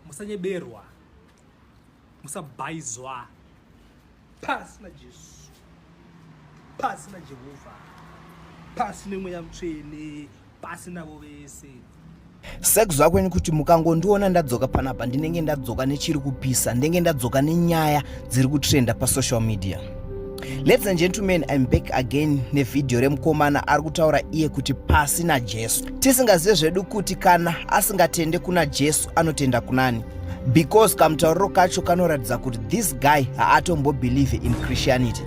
Musanyeberwa, musabhaizwa. Pasi naJesu, pasi naJehovha, pasi nemweya mutsvene, pasi navo vese. Sekuziva kwenyu kuti mukangondiona ndadzoka panapa, ndinenge ndadzoka nechiri kupisa, ndenge ndadzoka nenyaya dziri kutrenda pasocial media. Ladies and gentlemen, I'm back again nevhidhiyo remukomana ari kutaura iye kuti pasi naJesu. Tisingazive zvedu kuti kana asingatende kuna Jesu anotenda kunani, because kamutauriro kacho kanoratidza kuti this guy haatombobelieve in Christianity.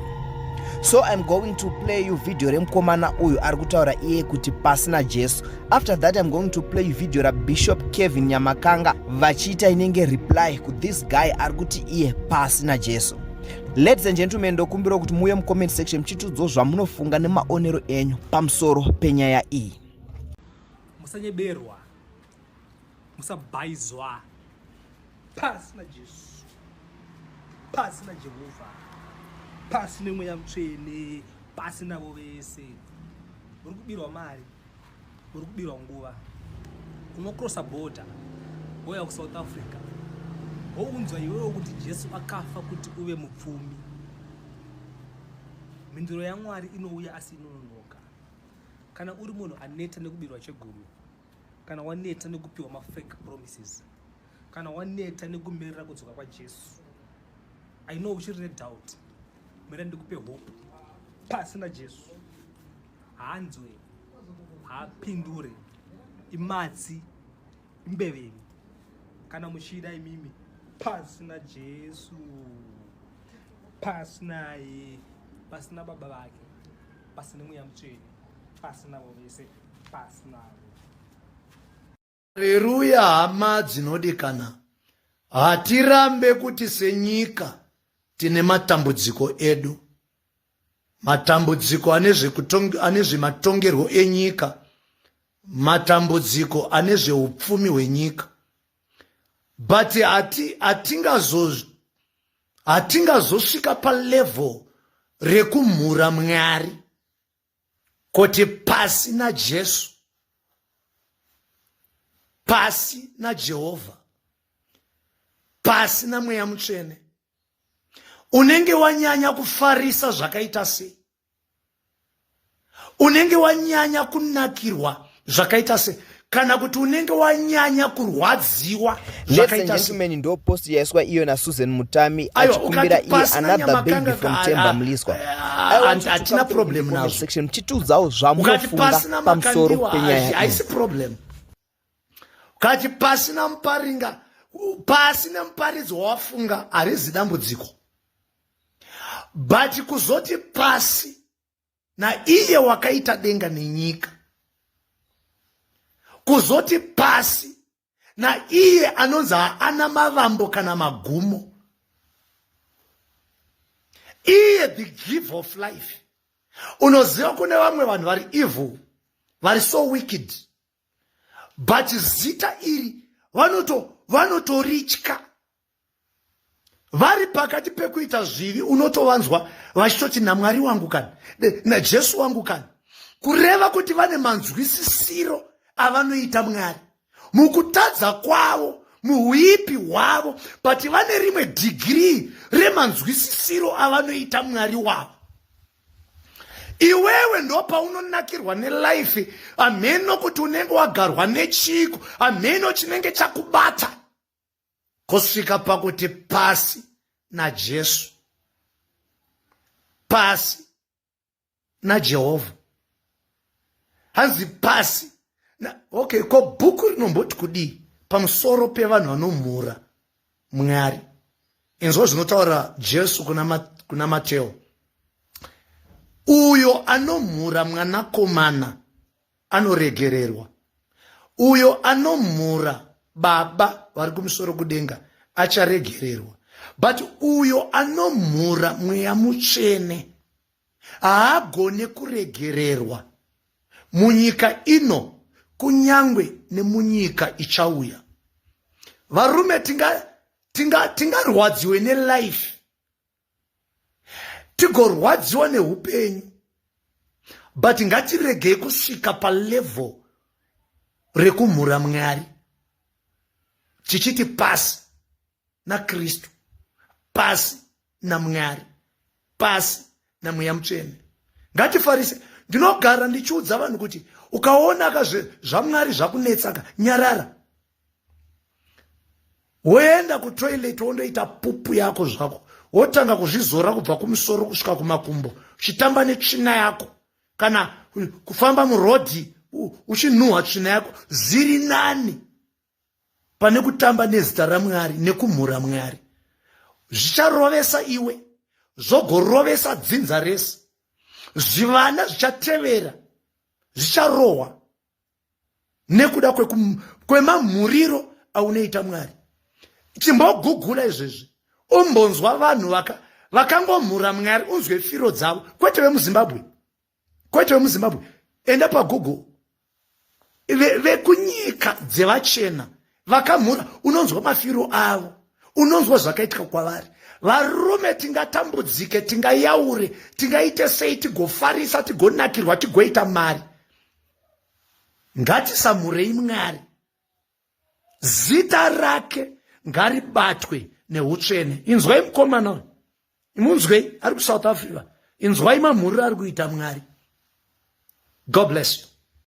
So I'm going to play you video remukomana uyu ari kutaura iye kuti pasi naJesu. After that, I'm going to play you video raBishop Kevin Nyamakanga vachiita inenge reply kuthis guy ari kuti iye pasi naJesu. Ladies and gentlemen, ndokumbira kuti muuye mucomment section muchitiudzawo zvamunofunga nemaonero enyu pamusoro penyaya iyi. Musanyeberwa, musabhaizwa. Pasi naJesu, pasi naJehovha, pasi nemweya mutsvene, pasi navo vese. Uri kubirwa mari, uri kubirwa nguva. Unokrosa border wouya kuSouth Africa, wounzwa iwewe kuti Jesu akafa kuti uve mupfumi. Mhinduro yaMwari inouya asi inononoka. Kana uri munhu aneta nekubirwa chegumi, kana waneta nekupiwa mafake promises, kana waneta nekumirira kudzoka kwaJesu, I know uchiri nedoubt, mira ndikupe hope. Pasi naJesu. Haanzwe, haapindure, imatsi, imbeveni. Kana muchida imimi, pasi naJesu, pasi naye, pasi nababa vake, pasi nemweya mutsvene, pasi navo vese, pasi navo. Haleluya, hama dzinodikana. Hatirambe kuti senyika tine matambudziko edu, matambudziko ane zvematongerwo enyika, matambudziko ane zveupfumi hwenyika, but hatingazosvika palevel rekumhura Mwari kuti pasi naJesu, pasi naJehovha, pasi naMweya Mutsvene. Unenge wanyanya kufarisa zvakaita sei? Unenge wanyanya kunakirwa zvakaita sei? Kana kuti unenge wanyanya kurwadziwa zvakaita sei? Ndo post yaiswa iyo naSusan Mutami achikumbira iye another baby from Temba Mliswa. Hatina problem nazvo. Section muchitiudzawo zvamunofunga pamusoro penyaya. Haisi problem. Ukati pasina muparinga, pasina muparidzi wawafunga, harizi dambudziko. But kuzoti pasi naiye wakaita denga nenyika, kuzoti pasi naiye anonzi haana mavambo kana magumo, iye the give of life. Unoziva kune vamwe vanhu vari evil, vari so wicked, but zita iri vanotoritya. Vari pakati pekuita zvivi, unotovanzwa vachitoti naMwari wangu kani, naJesu wangu kani, kureva kuti vane manzwisisiro avanoita Mwari mukutadza kwavo, muhuipi hwavo, but vane rimwe dhigirii remanzwisisiro avanoita Mwari wavo. Iwewe ndo paunonakirwa nelife, hameno kuti unenge wagarwa nechiko, hameno chinenge chakubata kusvika pakuti pasi naJesu, pasi naJehovha, hanzi pasi na, okay. Ko bhuku rinomboti kudii pamusoro pevanhu vanomhura Mwari? Inzwa zvinotaura Jesu kuna Mateo: uyo anomhura mwanakomana anoregererwa, uyo anomhura Baba vari kumusoro kudenga acharegererwa, but uyo anomhura Mweya Mutsvene haagone kuregererwa munyika ino kunyangwe nemunyika ichauya. Varume, tingarwadziwe tinga nelife, tigorwadziwa neupenyu, but ngatiregei kusvika palevel rekumhura Mwari. Tichiti pasi naKristu, pasi naMwari, pasi naMweya Mutsvene. Ngatifarise. Ndinogara ndichiudza vanhu kuti ukaona ka zvaMwari zvakunetsaka, nyarara, woenda kutoilet, wondoita pupu yako zvako, wotanga kuzvizora kubva kumusoro kusvika kumakumbo, uchitamba netsvina yako, kana kufamba murodhi uchinhuhwa tsvina yako. Zviri nani pane kutamba nezita raMwari nekumhura Mwari. Zvicharovesa iwe, zvogorovesa dzinza rese. Zvivana zvichatevera zvicharohwa nekuda kwemamhuriro aunoita Mwari. Chimbogugula izvezvi, umbonzwa vanhu vakangomhura Mwari, unzwe firo dzavo. Kwete vemuZimbabwe, kwete vemuZimbabwe. Enda paGoogle, vekunyika dzevachena vakamhura, unonzwa mafiro avo, unonzwa zvakaitika kwavari. Varume, tingatambudzike, tingayaure, tingaite sei, tigofarisa, tigonakirwa, tigoita mari, ngatisamhurei Mwari. Zita rake ngaribatwe neutsvene. Inzwai mukomana uyu, munzwei, ari kuSouth Africa. Inzwai mamhuriro ari kuita Mwari. God bless you.